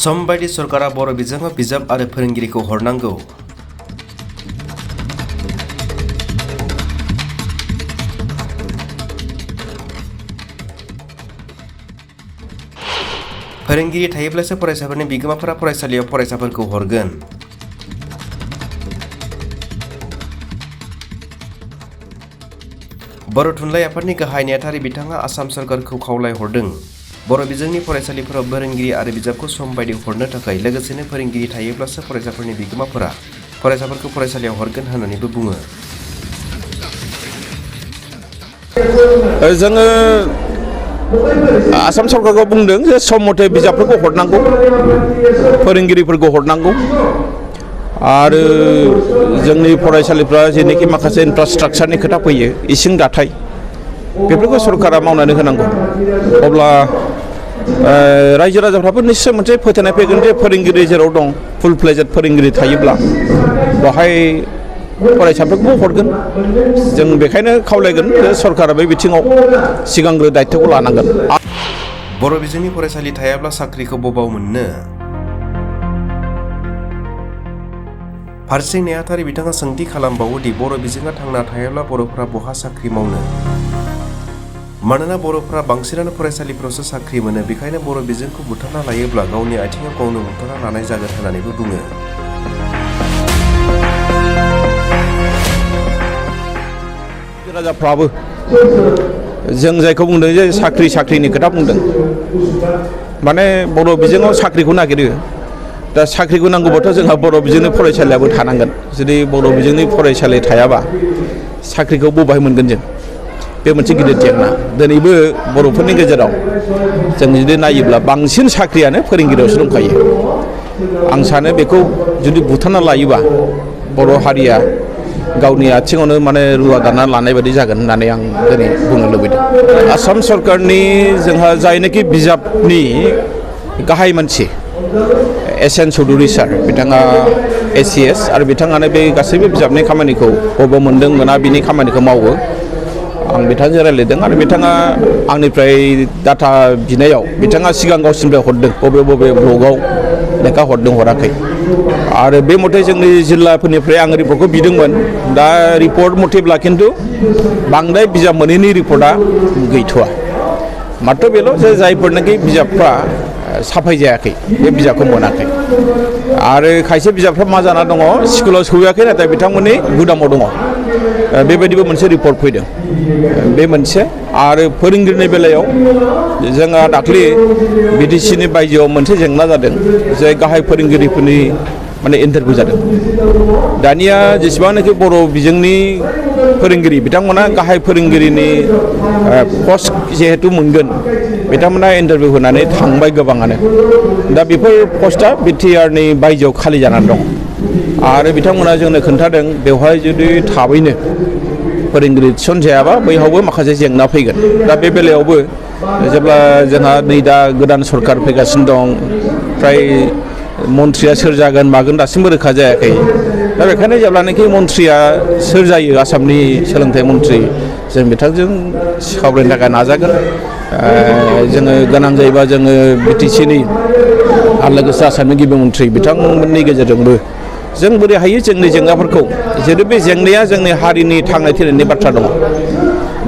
सम बायदि सरकारा बर' बिजोङाव बिजाब आरो फोरोंगिरिखौ हरनांगौ। फोरोंगिरि थायोब्लासो फरायसाफोरनि बिगोमाफोरा फरायसालियाव फरायसाफोरखौ हरगोन। बर' थुनलाइ आफादनि गाहाय नेहाथारि बिथाङा आसाम सरकारखौ खावलायहरदों बर' बिजोंनि फरायसालिफोराव फोरोंगिरि आरो बिजाबखौ सम बायदि हरनो थाखाय, लोगोसेनो फोरोंगिरि थायोब्लासो फरायसाफोरनि बिगोमाफोरा फरायसाफोरखौ फरायसालियाव हरगोन होननानैबो बुङो। जोङो आसाम सरकारखौ बुंदों जे सम मथे बिजाबफोरखौ हरनांगौ, फोरोंगिरिफोरखौ हरनांगौ आरो जोंनि फरायसालिफ्रा जेनोखि माखासे इनफ्रास्ट्राक्चारनि खोथा फैयो, इसिं दाथाय, बेफोरखौ सरकारा मावनानै होनांगौ। अब्ला रायजो राजाफ्राबो निश्चय मोनसे फोथायनाय फैगोन जे फोरोंगिरि जेराव दं, फुल फ्लेजेड फोरोंगिरि थायोब्ला बेवहाय फरायसाफोरखौबो हरगोन। जों बेखायनो खावलायगोन जे सरकारा बे बिथिङाव सिगांग्रो दायित्वखौ लानांगोन। बर' बिजोंनि फरायसालि थायाब्ला साख्रिखौ बबाव मोननो? फारसे नेहाथारि बिथाङा सोंथि खालामबावो दि बर' बिजोङा थांना थायाब्ला बर'फोरा बहा साख्रि मावनो? मानोना बर'फोरा बांसिनानो फरायसालिफोरावसो साख्रि मोनो। बेखायनो बर' बिजोंखौ बुथारना लायोब्ला गावनि आथिङाव गावनो बुथारना लानाय जागोन होननानैबो बुङो। राजाफ्राबो जों जायखौ बुंदों जे साख्रिनि खोथा बुंदों, माने बर' बिजोङाव साख्रिखौ नागिरो। दा साख्रिखौ नांगौबाथ' जोंहा बर' बिजोंनि फरायसालियाबो थानांगोन। जुदि बर' बिजोंनि फरायसालि थायाबा साख्रिखौ बबेहाय मोनगोन जों? बे मोनसे गिदिर जेंना। दिनैबो बर'फोरनि गेजेराव जों जुदि नायोब्ला बांसिन साख्रियानो फोरोंगिरियावसो दंखायो। आं सानो बेखौ जुदि बुथारना लायोबा बर' हारिया गावनि आथिङावनो माने रुवा दानना लानाय बायदि जागोन होननानै आं दिनै बुंनो लुबैदों। आसाम सरकारनि जोंहा जायनोखि बिजाबनि गाहाय मानसि एस.एन. चौधुरी सार, बिथाङा ACS आरो बिथाङानो बे गासैबो बिजाबनि खामानिखौ बबेयाव मोनदों मोना बिनि खामानिखौ मावो। आं बिथांजों रायज्लायदों आरो बिथाङा आंनिफ्राय डाटा बिनायाव बिथाङा सिगां गावसिनिफ्राय हरदों बबे ब्लकआव लेखा हरदों हराखै। आरो बे मथे जोंनि जिल्लाफोरनिफ्राय आं रिपर्टखौ बिदोंमोन। दा रिपर्ट मथेब्ला खिन्थु बांद्राय बिजाब मोनैनि रिपर्टआ गैथ'वा। मात्र बेल' जे जायफोरनाखि बिजाबफ्रा साफाय जायाखै बे बिजाबखौ मोनाखै। आरो खायसे बिजाबफ्रा मा जाना दङ, स्कुलाव सहैयाखै नाथाय बिथांमोननि गुदामाव दङ। बेबायदिबो मोनसे रिपर्ट फैदों। बे मोनसे। आरो फोरोंगिरिनि बेलायाव जोंहा दाख्लि BTCनि बायजोआव मोनसे जेंना जादों जे गाहाय फोरोंगिरिफोरनि माने इन्टारभिउ जादों। दानिया जेसेबांनाखि बर' बिजोंनि फोरोंगिरि बिथांमोना गाहाय फोरोंगिरिनि पस्ट जिहेतु मोनगोन, बिथांमोना इन्टारभिउ होनानै थांबाय गोबाङानो। दा बेफोर पस्टआ BTRनि बायजोआव खालि जानानै दं। आरो बिथांमोना जोंनो खोन्थादों बेवहाय जुदि थाबैनो फोरोंगिरि थिसनजायाबा बैहावबो माखासे जेंना फैगोन। दा बे बेलायावबो जेब्ला जोंहा नै दा गोदान सरकार फैगासिनो दं, फ्राय मन्थ्रिया सोर जागोन मागोन दासिमबो रोखा जायाखै। दा बेखायनो जेब्लानाखि मन्थ्रिया सोर जायो आसामनि सोलोंथाइ मन्थ्रि, जों बिथांजों सावरायनो थाखाय नाजागोन। जोङो गोनां जायोबा जोङो BTCनि आरो लोगोसे आसामनि गिबि मन्थ्रि बिथांमोननि गेजेरजोंबो जों बोरै हायो जोंनि जेंनाफोरखौ, जेरै बे जेंनाया जोंनि हारिनि थांनाय थैनायनि बाथ्रा दङ।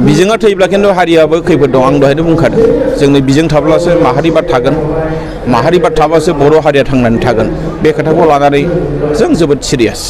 बिजोङा थैब्ला खिन्थु हारियाबो खैफोद दं। आं दहायनो बुंखादों जोंनि बिजों थाब्लासो माहारिबाद थागोन, माहारिबाद थाब्लासो बर' हारिया थांनानै थागोन। बे खोथाखौ लानानै जों जोबोद सिरियास।